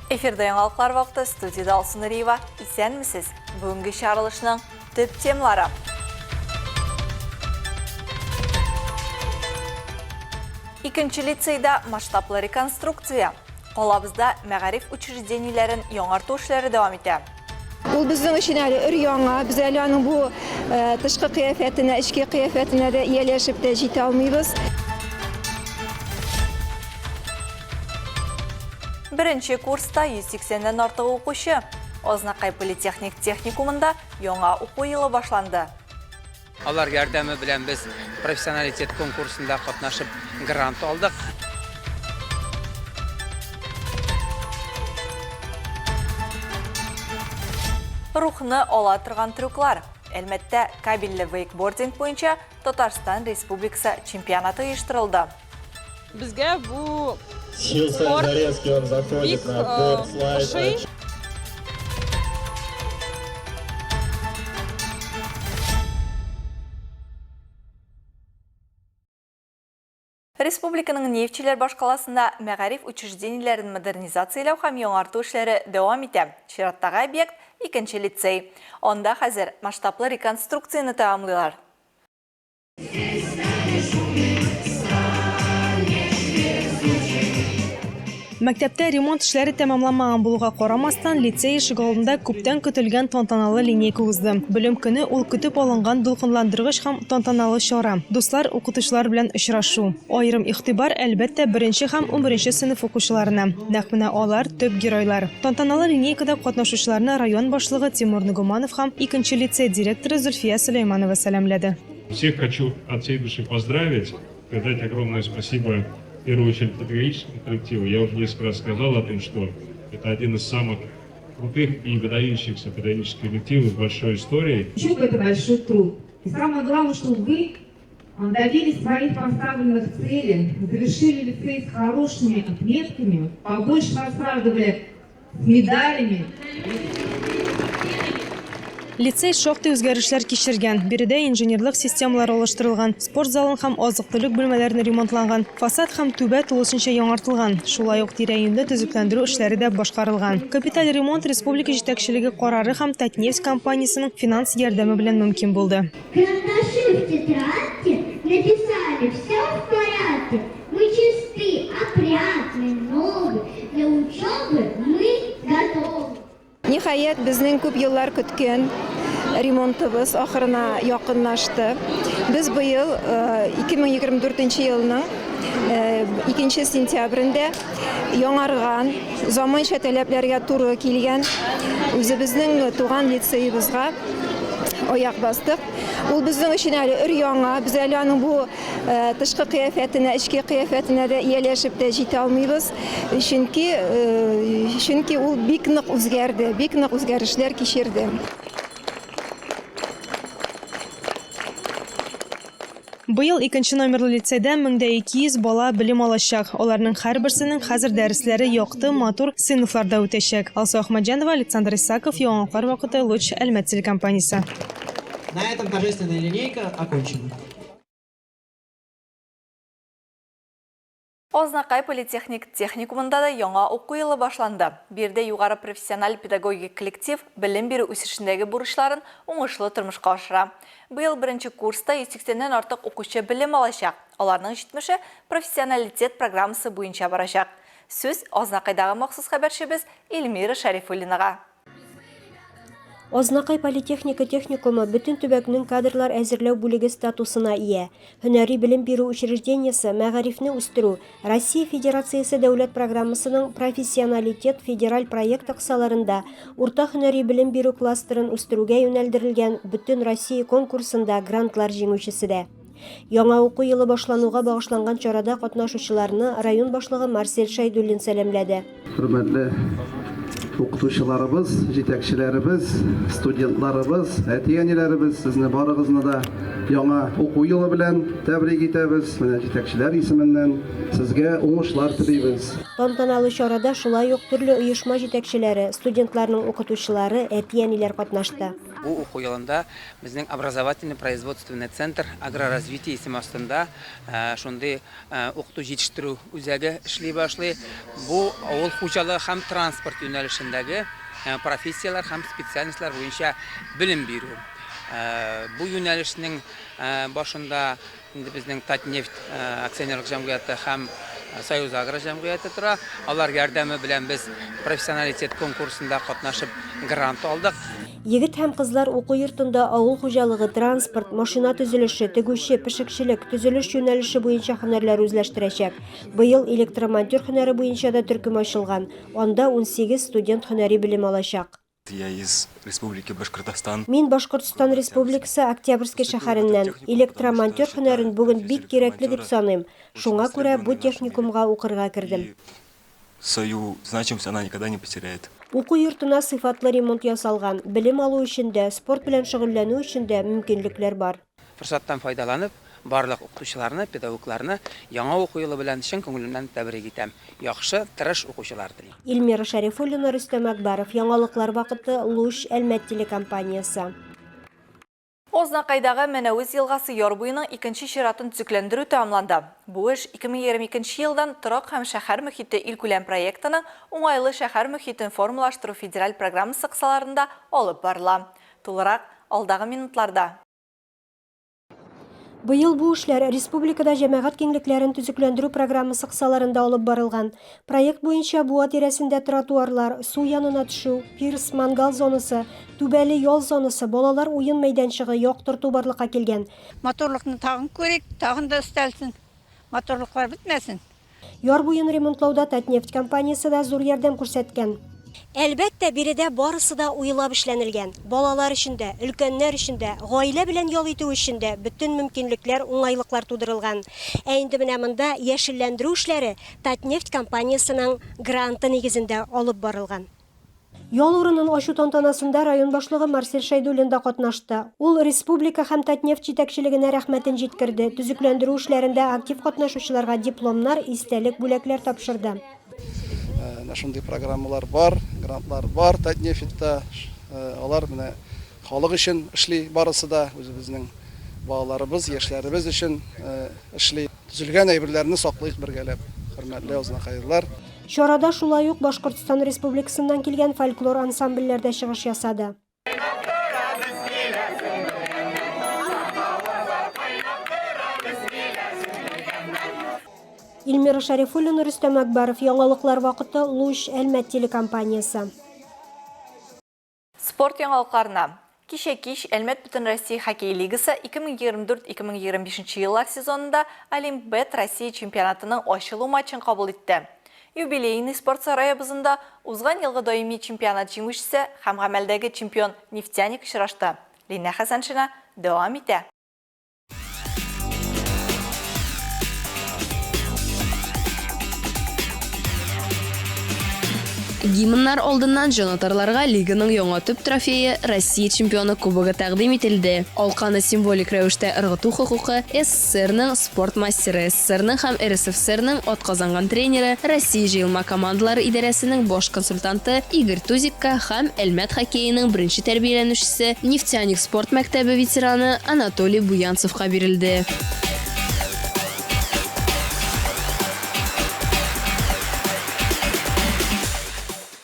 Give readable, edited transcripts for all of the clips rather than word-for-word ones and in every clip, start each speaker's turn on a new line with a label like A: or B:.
A: Эфирда яңалыклар вакыты студиядә Алсу Нуриева. Исәнмесез. Бүгенге чыгарылышның төп темалары. Икенче лицейда масштаблы реконструкция. Калабызда мәгариф учреждениеләрен яңарту эшләре дәвам итә.
B: Ул безнең өчен әле өр-яңа, без әле аның бу тышкы кыяфәтенә, эчке кыяфәтенә дә ияләшеп тә җитә алмыйбыз.
A: Беренче курста 180 нән артык укучы. Азнакай политехник техникумында яңа уку елы башланды.
C: Алар ярдәме белән без профессионалитет конкурсында катнашып грант алдык.
A: Рухны ала торган трюклар. Әлмәттә кабельле вейкбординг буенча Татарстан Республикасы чемпионаты оештырылды.
D: Безгә бу спорт бик ошый.
A: Республиканың нефтьчеләр башкаласында мәгариф учреждениеләрен модернизацияләү һәм яңарту эшләре дәвам итә. Чираттагы объект, икенче лицей. Анда хәзер масштаблы реконструкцияне тәмамлыйлар.
E: Мәктәптә ремонт эшләре тәмамланмаган булуга карамастан, лицей ишегалдында күптән көтелгән тантаналы линейка узды. Белем көне ул көтеп алынган дулкынландыргыч һәм тантаналы чара. Дуслар, укытучылар белән очрашу. Аерым игътибар, әлбәттә, беренче һәм унберенче сыйныф укучыларына. Нәкъ менә алар, төп геройлар. Тантаналы линейкада катнашучыларны район башлыгы Тимур Нагуманов һәм икенче лицей директоры Зөлфия Сөләйманова сәламләде.
F: Всех хочу от всей души поздравить, сказать огромное спасибо в первую очередь педагогическому коллективу. Я уже несколько раз сказал о том, что это один из самых крутых и выдающихся педагогических коллективов с большой историей.
G: Учеба – это большой труд. И самое главное, что вы добились своих поставленных целей, завершили лицей с хорошими отметками, побольше вас радовали с медалями.
E: Лицей шактый үзгәрешләр кичергән. Биредә инженерлык системалары алыштырылган, спорт залын һәм азык-төлек бүлмәләрен ремонтланган, фасад һәм түбә тулысынча яңартылган. Шулай ук тирә-юньдә төзекләндерү эшләре дә башкарылган. Капиталь ремонт республика җитәкчелеге карары һәм Татнефть компаниясенең финанс ярдәме белән мөмкин булды.
H: Карандаши в тетрадке написали все в порядке, мы чисты, опрятны, новы, для учебы мы готовы.
B: Ниһаять, безнең күп еллар көткән ремонтыбыз ахырына якынлашты. Без быел 2024 елның 2 сентябрендә яңарган, заманча таләпләргә туры килгән үзебезнең туган лицеебызга аяк бастык. Ул безнең өчен әле өр-яңа, без әле аның бу э, тышкы кыяфәтенә, эчке кыяфәтенә дә ияләшеп тә җитә алмыйбыз. Чөнки, э, чөнки ул бик нык үзгәрде, бик нык үзгәрешләр кичерде.
E: Быел икенче номерлы лицейда 1200 бала белем алачак. Аларның һәрберсенең хәзер дәресләре якты, матур сыйныфларда үтәчәк. Алсу Әхмәтҗанова, Александр Исаков, Яңалыклар вакыты, Луч, Әлмәт телекомпаниясе.
I: На этом торжественная линейка окончена.
A: Азнакай политехник техникумында да яңа уку елы башланды. Биредә югары профессиональ педагогик коллектив белем бирү үсешендәге бурычларын уңышлы тормышка ашыра. Быел беренче курста 180 нән артык укучы белем алачак. Аларның 70-е Профессионалитет программасы буенча барачак. Сүз Азнакайдагы махсус хәбәрчебез Эльмира Шәрифуллинага.
J: Азнакай политехника техникумы бөтен төбәкнең кадрлар әзерләү бүлеге статусына ия. Һөнәри белем бирү учреждениесе мәгарифне үстерү Россия Федерациясе дәүләт программасының Профессионалитет федераль проекты кысаларында урта һөнәри белем бирү кластерын үстерүгә юнәлдерелгән Бөтенроссия конкурсында грантлар җиңүчесе дә. Яңа уку елы башлануга багышланган чарада катнашучыларны район башлыгы Марсель Шәйдуллин сәламләде.
K: Хөрмәтле укытучыларыбыз, җитәкчеләребез, студентларыбыз, әти-әниләребез, сезне барыгызны да яңа уку елы белән тәбрик итәбез. Менә җитәкчеләр исеменнән сезгә уңышлар телибез.
J: Тантаналы чарада шулай ук төрле оешма җитәкчеләре, студентларның укытучылары, әти-әниләр катнашты.
C: Бу уку елында безнең Образовательно-производственный центр агроразвития исеме астында шундый укыту-җитештерү үзәге эшли башлый. Бу авыл хуҗалыгы һәм транспорт юнәлешендәге профессияләр һәм специальностьлар буенча белем бирү. Бу юнәлешнең башында Инде безнең Татнефть акционерлык җәмгыяте һәм Союз Агро җәмгыяте тора. Алар ярдәме белән без Профессионалитет конкурсында катнашып грант алдык.
J: Егет һәм кызлар уку йортында авыл хуҗалыгы, транспорт, машина төзелеше, тегүче, пешекчелек, төзелеш юнәлеше буенча һөнәрләр үзләштерәчәк. Быел электромонтер һөнәре буенча да төркем ачылган, анда 18 студент һөнәри белем алачак.
L: Я из Республики Башкортостан.
J: Мин Башкортстан Республикасы Октябрьский шәһәреннән. Электромонтер һөнәрен бүген бик кирәкле дип саныйм. Шуңа күрә бу техникумга укырга кердем.
L: Свою значимость она никогда не потеряет.
J: Уку йортына сыйфатлы ремонт ясалган, белем алу өчен дә, спорт белән шөгыльләнү өчен дә мөмкинлекләр бар.
C: Форсаттан файдаланып, барлык укытучыларны, педагогларны яңа уку елы белән чын күңелемнән тәбрик итәм. Яхшы, тырыш укучылар телим.
J: Эльмира Шәрифуллина, Рөстәм Әкбәров, Яңалыклар вакыты, Луч, Әлмәт телекомпаниясе.
A: Азнакайдагы Мәнәвез елгасы яр буеның икенче чиратын төзекләндерү тәмамланды. Бу эш 2022 елдан Торак һәм шәһәр мохите илкүләм проектының Уңайлы шәһәр мохитен формалаштыру федераль программасы кысаларында алып барыла. Тулырак, алдагы минутларда.
J: Быел бу эшләр республикада җәмәгать киңлекләрен төзекләндерү программасы кысаларында алып барылган. Проект буенча буа тирәсендә тротуарлар, су янына төшү, пирс, мангал зонасы, түбәле ял зонасы, балалар уен мәйданчыгы, яктырту барлыкка килгән.
M: Матурлыкны тагын күрик, тагын да өстәлсен. Матурлыклар бетмәсен.
J: Яр буен ремонтлауда Татнефть компаниясе дә зур ярдәм күрсәткән. Әлбәттә, биредә барысы да уйлап эшләнелгән. Балалар өчен дә, өлкәннәр өчен дә, гаилә белән ял итү өчен дә бөтен мөмкинлекләр, уңайлыклар тудырылган. Ә инде менә монда яшелләндерү эшләре Татнефть компаниясенең гранты нигезендә алып барылган. Ял урынын ачу тантанасында район башлыгы Марсель Шәйдуллин да катнашты. Ул республика һәм Татнефть җитәкчелегенә рәхмәтен җиткерде, төзекләндерү эшләрендә актив катнашучыларга дипломнар, истәлек бүләкләр тапшырды.
K: Менә шундый программалар бар, грантлар бар Татнефтьта. Алар менә халык өчен эшли барысы да, үзебезнең балаларыбыз, яшьләребез өчен эшли. Төзелгән әйберләрне саклыйк бергәләп, хөрмәтле азнакайлылар.
J: Чарада шулай ук Башкортстан Республикасыннан килгән фольклор ансамбльләр дә чыгыш ясады. Эльмира Шәрифуллина, Рөстәм Әкбәров, Яңалыклар вакыты, Луч, Әлмәт телекомпаниясе.
A: Спорт яңалыкларына. Кичә кич Әлмәт Бөтенроссия хоккей лигасы 2024-2025 еллар сезонында Олимп-Бет Россия чемпионатының ачылу матчын кабул итте. Юбилейный спорт сарае бозында узган елгы даими чемпионат җиңүчесе һәм гамәлдәге чемпион Нефтяник очрашты. Линә Хәсәншина дәвам итә.
N: Гимннар алдыннан җанатарларга лиганың яңа төп трофее Россия чемпионы кубогы тәкъдим ителде. Алканы символик рәвештә ыргыту хокукы СССРның спорт мастеры, СССРның һәм РСФСРның атказанган тренеры, Россия җыелма командалары идарәсенең баш консультанты Игорь Тузикка һәм Әлмәт хоккееның беренче тәрбияләнүчесе, Нефтяник спорт мәктәбе ветераны Анатолий Буянцевка бирелде.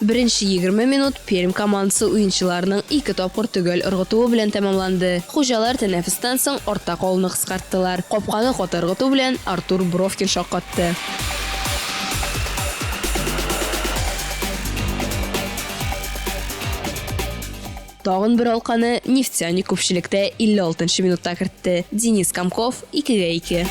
N: Беренче 20 минут Пермь командасы уенчыларының ике тапкыр төгәл ыргытуы белән тәмамланды. Хуҗалар тәнәфестән соң артта калуны кыскарттылар. Капканы каты ыргыту белән Артур Бровкин шаккатты. Тагын бер алканы Нефтяник күпчелектә 56 нчы минутта кертте. Денис Комков 2-гә 2.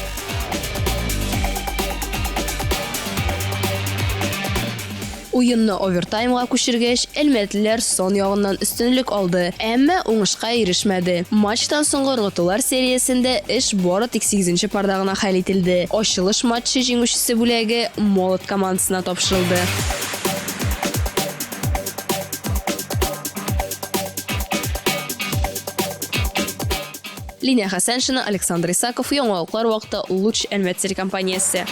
N: Уенны овертаймга күчергәч, әлмәтлеләр сан ягыннан өстенлек алды, әмма уңышка ирешмәде. Матчтан соңгы ыргытулар сериясендә эш бары тик сигезенче парда гына хәл ителде. Ачылыш матчы җиңүчесе бүләге Молот командасына тапшырылды. Линия Хәсәншина, Александр Исаков, Яңалыклар вакыты, Луч Әлмәт телекомпаниясе.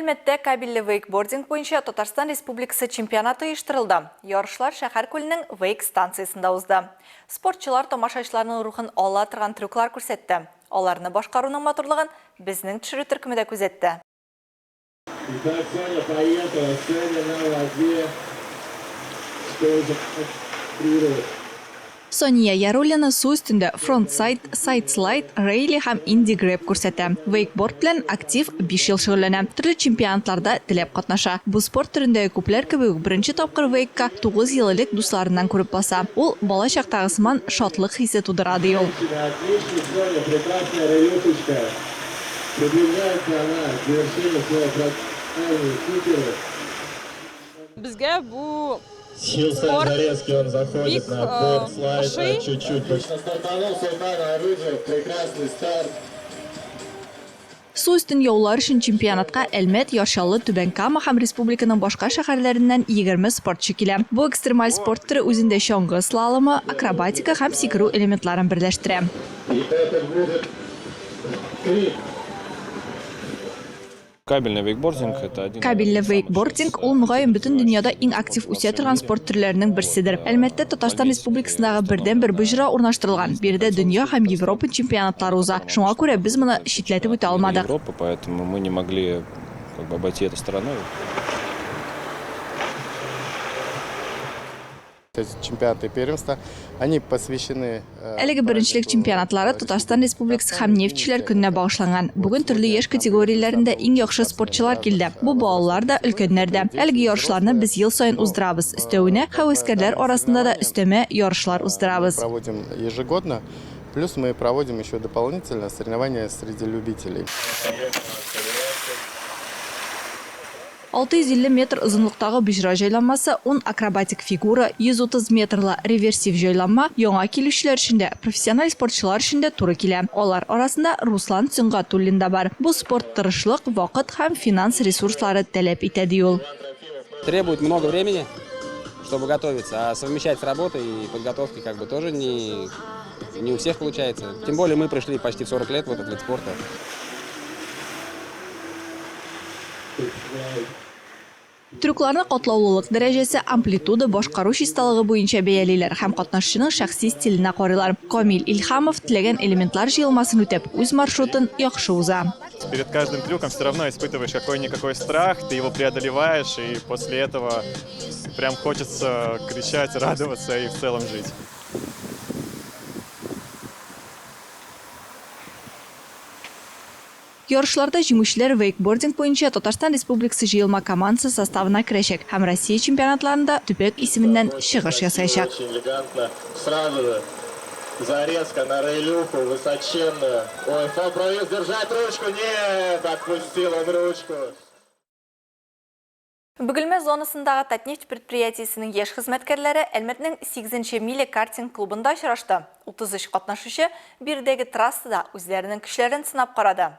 A: Әлмәттә кабельле вейкбординг буенча Татарстан Республикасы чемпионаты оештырылды. Ярышлар шәһәр күленең вейк станциясендә узды. Спортчылар тамашачыларның рухын ала торган трюклар күрсәтте. Аларны башкаруның матурлыгын безнең төшерү төркеме дә күзәтте.
O: Итак, Соня поехала, Соня на воде. Что же
A: Сания Яруллина су өстендә фронтсайд, сайд-слайд, рейли һәм инди-грэб күрсәтә. Вейкборд белән актив биш ел шөгыльләнә. Төрле чемпионатларда теләп катнаша. Бу спорт төрендәге күпләр кебек үк беренче тапкыр вейкка тугыз ел элек дусларыннан күреп баса. Ул бала чактагы сыман шатлык хисе тудыра, ди ул.
D: Безгә бу спорт бик ошый.
A: Су өстен яулар өчен чемпионатка Әлмәт, Яр Чаллы, Түбән Кама һәм республиканың башка шәһәрләреннән 20 спортчы килә. Бу экстремаль спорт төре үзендә чаңгы слаломы, акробатика һәм сикерү элементларын берләштерә.
P: Кабельный вейкбординг, это один
A: Кабельле вейкбординг, ул, мөгаен, бөтен дөньяда иң актив үсә торган спорт төрләренең берседер. Әлмәттә Татарстан Республикасындагы бердәнбер боҗра урнаштырылган. Биредә дөнья һәм Европа чемпионатлары уза. Шуңа күрә без моны читләтеп үтә алмадык.
P: Европа, поэтому мы не могли как бы обойти это стороной.
Q: Чемпионаты первенства, они посвящены э,
A: Әлеге беренчелек чемпионатлары Татарстан Республикасы һәм нефтьчеләр көненә багышланган. Бүген төрле яшь категорияләрендә иң яхшы спортчылар килде. Бу балалар да, өлкәннәр дә. Әлеге ярышларны без ел саен уздырабыз. Өстәвенә, һәвәскәрләр арасында да өстәмә ярышлар уздырабыз.
Q: Проводим ежегодно. Плюс мы проводим еще дополнительно соревнования среди любителей.
A: 650 метр озынлыктагы боҗра җайланмасы, ун акробатик фигура, 130 метрлы реверсив җайланма яңа килүчеләр өчен дә, профессиональ спортчылар өчен дә туры килә. Алар арасында Руслан Сөнгатуллин да бар. Бу спорт тырышлык, вакыт һәм финанс ресурслары таләп итә, ди ул.
C: Требует много времени, чтобы готовиться, а совмещать с работой и подготовкой как бы тоже не, не у всех получается. Тем более мы пришли почти в 40 лет в этот вид спорта.
A: Трюкларны катлаулылык дәрәҗәсе, амплитуда, башкару чисталыгы буенча бәялиләр һәм катнашчының шәхси стиленә карыйлар. Камил Илһамов теләгән элементлар җыелмасын үтәп, үз маршрутын яхшы уза.
R: Перед каждым трюком все равно испытываешь какой-никакой страх, ты его преодолеваешь, и после этого прям хочется кричать, радоваться и в целом жить.
A: Ярышларда җиңүчеләр вейкбординг буенча Татарстан Республикасы җыелма командасы составына керәчәк һәм Россия чемпионатларында төбәк исеменнән чыгыш ясаячак.
O: Зарезка на рейлюху высоченную. Ой, Фаброюз держать ручку. Нет, отпустил он ручку.
A: Бөгелмә зонасындагы Татнефть предприятиесенең яшь хезмәткәрләре Әлмәтнең сигезенче миля картинг клубында очрашты. 33 катнашучы биредәге трассада үзләренең көчләрен сынап карады.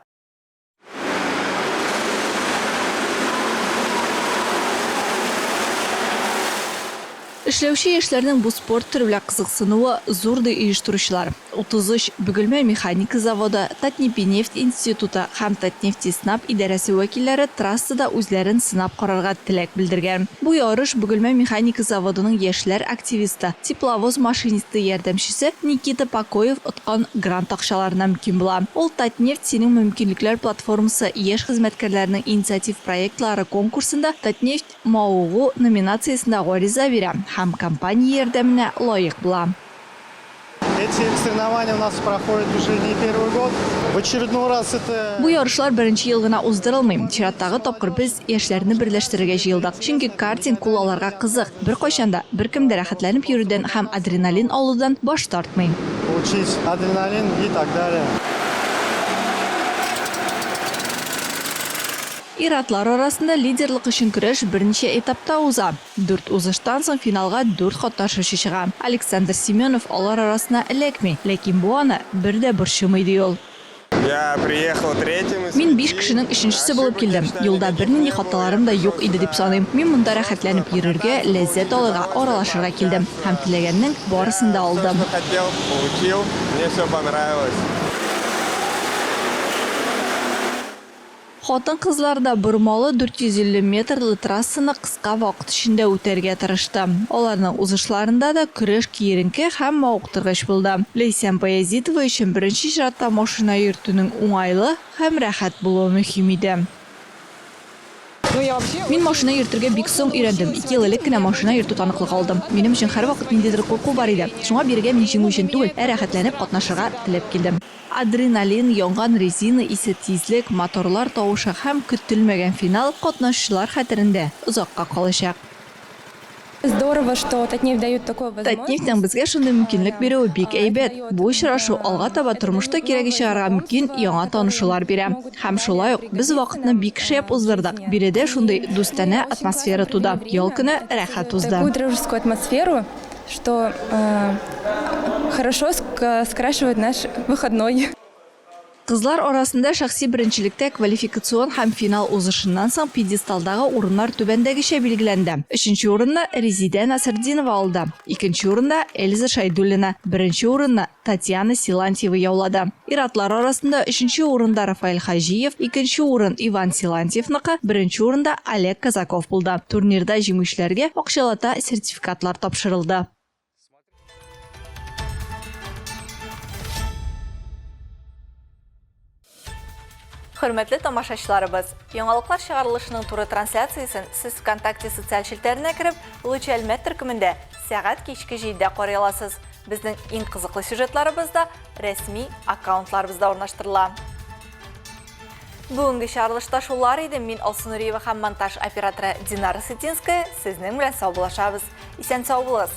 A: Эшләүче яшьләрнең бу спорт төре белән кызыксынуы зур, ди оештыручылар. 33 Бөгелмә механика заводы, Татнепинефть институты һәм Татнефтеснаб идарәсе вәкилләре трассада үзләрен сынап карарга теләк белдергән. Бу ярыш Бөгелмә механика заводының яшьләр активисты, тепловоз машинисты ярдәмчесе Никита Покоев откан грант акчаларына мөмкин була. Ул Татнефть синең мөмкинлекләр платформасы яшь хезмәткәрләренең инициатив проектлары конкурсында Татнефть мавыгу номинациясендә гариза бирә һәм компания ярдәменә лаек була.
S: Эти соревнования у нас проходят уже не первый год. В очередной раз это...
A: Бу ярышлар беренче ел гына уздырылмый. Чираттагы тапкыр без яшьләрне берләштерергә җыелдык. Чөнки картинг ул аларга кызык. Беркайчан да, беркем дә рәхәтләнеп йөрүдән һәм адреналин алудан баш тартмый.
S: Получить адреналин и так далее.
A: Ир-атлар арасында лидерлык өчен көрәш берничә этапта уза. Дүрт узыштан соң финалга дүрт катнашучы чыга. Александр Семенов алар арасына эләкми, ләкин бу аны бер дә борчымый, ди ул.
T: Я приехал третьим из
A: Мин биш кешенең өченчесе булып килдем. Юлда бернинди хаталарым да юк иде дип саныйм. Мин монда рәхәтләнеп йөрергә, ләззәт алырга, аралашырга килдем. Һәм теләгәннең барысын да алдым.
T: Что хотел, получил. Мне все понравилось.
A: Хатын-кызлар да бормалы 450 метрлы трассаны кыска вакыт эчендә үтәргә тырышты. Аларның узышларында да көрәш киеренке һәм мавыктыргыч булды. Ләйсән Баязитова өчен беренче чиратта машина йөртүнең уңайлы һәм рәхәт булуы мөһим иде. Мин машина йөртергә бик соң өйрәндем, ике ел элек кенә машина йөртү таныклыгы алдым. Минем өчен һәрвакыт ниндидер курку бар иде. Шуңа бирегә мин җиңү өчен түгел, ә рәхәтләнеп катнашырга теләп килдем. Адреналин, янган резина исе, тизлек, моторлар тавышы һәм көтелмәгән финал катнашучылар хәтерендә озакка калачак.
D: Здорово, что Татнефть дают такую возможность.
A: Татнефтьнең безгә шундый мөмкинлек бирүе бик әйбәт. Бу очрашу алга таба тормышта кирәге чыгарга мөмкин яңа танышулар бирә. Һәм шулай ук без вакытны бик шәп уздырдык. Биредә шундый дустанә атмосфера туды. Ял көне рәхәт узды.
D: Такую дружескую атмосферу, что хорошо скрашивает наш выходной.
A: Кызлар арасында шәхси беренчелектә квалификацион һәм финал узышыннан соң пьедесталдагы урыннар түбәндәгечә билгеләнде. Өченче урынны Резидә Насретдинова алды, икенче урында, Эльза Шәйдуллина, беренче урынны Татьяна Силантьева яулады. Ир-атлар арасында өченче урында Рафаэль Хаҗиев, икенче урын Иван Силантьевныкы, беренче урында Олег Казаков булды. Турнирда җиңүчеләргә акчалата сертификатлар тапшырылды. Хөрмәтле тамашачыларыбыз, яңалыклар чыгарылышының туры трансляциясен сез ВКонтакте социаль челтәренә кереп, Лучи Әлмәт төркемендә сәгать кичке 7-дә карый аласыз. Безнең иң кызыклы сюжетларыбыз да рәсми аккаунтларыбызда урнаштырыла. Бүгенге чыгарылышта шулар иде. Мин Алсу Нуриева һәм монтаж операторы Динара Сытинская сезнең белән саубуллашабыз. Исән сау булыгыз!